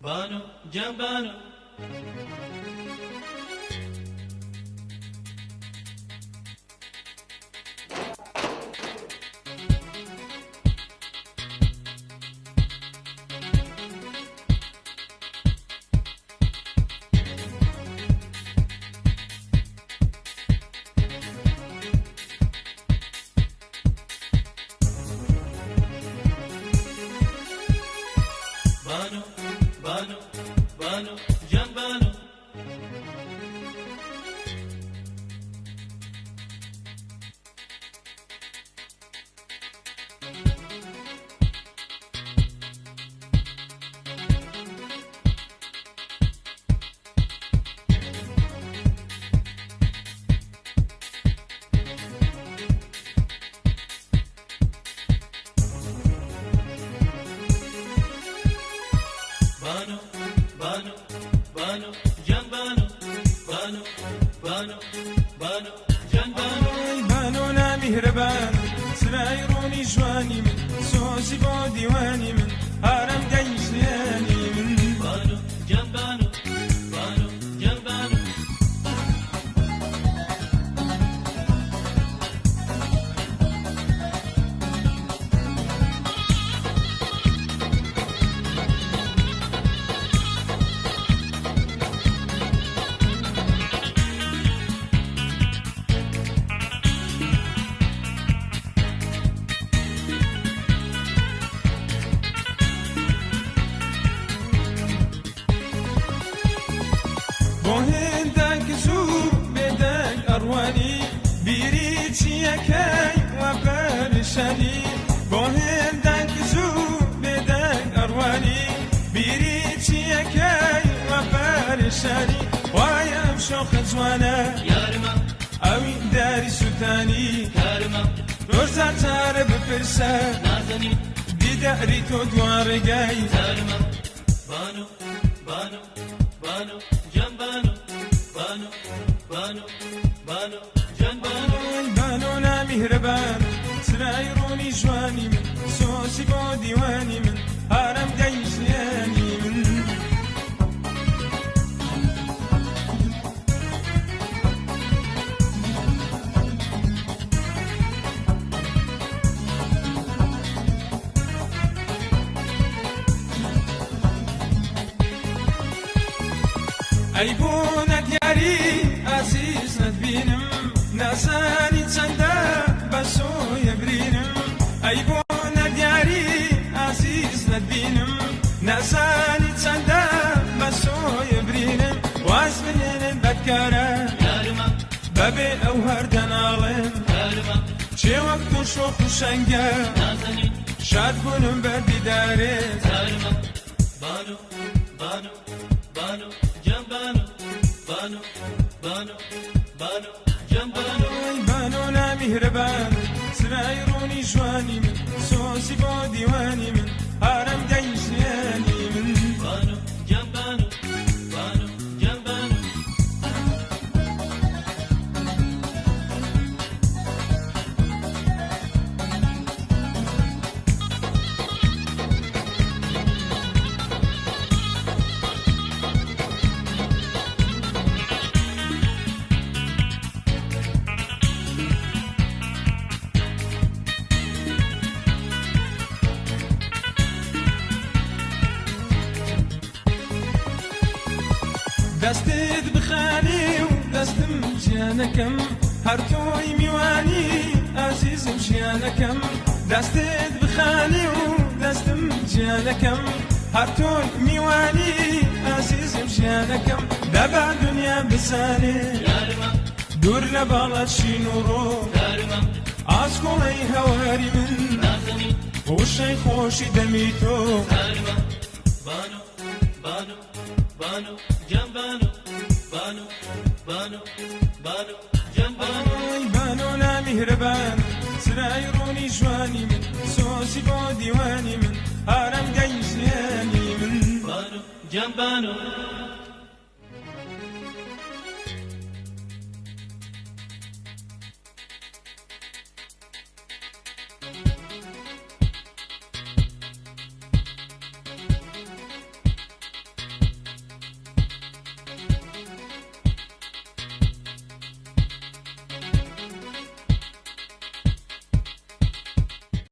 بانو گیان بانو. بانو بانو بانو گیان بانو. بانو بانو بانو گیان بانو بانو بانو بانو گیان بانو. بانو نامیهرەبان، چرای ڕوونی ژوانی من، سۆزی بۆ دیوانی من، ئارامگای ژیانی من. بانو گیان بانو بانو گیان بانو. بۆ هێندێک زوو بێدەنگ ئەڕوانی، بیری چیەکەی وە پەرشانی. بۆ هێندێک زوو بێدەنگ ئەڕوانی، بیری چیەکەی وە پەرشانی. وای ئەم شۆخە جوانە، یارمە ئەوی داری سووتانی، کارمە تۆش چارە بپرسە، نازەنین دیداری تۆ دوا ڕێگای. زارمە. بانو بانو بانو گیان بانو بانو بانو بانو گیان بانو. بانو نامیهرەبان، چرای ڕوونی ژوانی من، سۆزی بۆ دیوانی من، ئارامگای ژیانی من. ئەی بۆ نەدیاری ئازیز نەتبینم، نازانی چەندە بە سۆیە برینم. ئەی بۆ نەدیاری ئازیز نەتبینم، نازانی چەندە بە سۆیە برینم. واز بهێنن بەدکارە، یارمە بەبێ ئەو هەردەناڵێم. کارمە چێ وەک تۆ شۆخ و شەنگە، نازەنین شاد بوونم بە دیدارێ. زارمە. بانو بانو بانو گیان بانو بانو بانو بانو گیان بانو. بانو نامیهرەبان، چرای ڕوونی ژوانی من، سۆزی بۆ دیوانی من، ئارامگای ژیانی من. بانو گیان بانو بانو گیان بانو. دەستت بخانی و دەستم ژیانەکەم، هەر تۆی میوانی ئازیزم ژیانەکەم. دەستت بخانی و دەستم ژیانەکەم، هەر تۆی میوانی ئازیزم ژیانەکەم. دەبا دنیا بزانێ، یارمە دوور لە باڵات شین و ڕۆ، کارمە ئاسکۆڵەی هەواری من، نازەنین وشەی خۆشی دەمی تۆ. زارمە. بانو بانو بانو گیان بانو بانو بانو بانو گیان بانو. بانو نامیهرەبان، چرای ڕوونی ژوانی من، سۆزی بۆ دیوانی من، ئارامگای ژیانی من. بانو گیان بانو.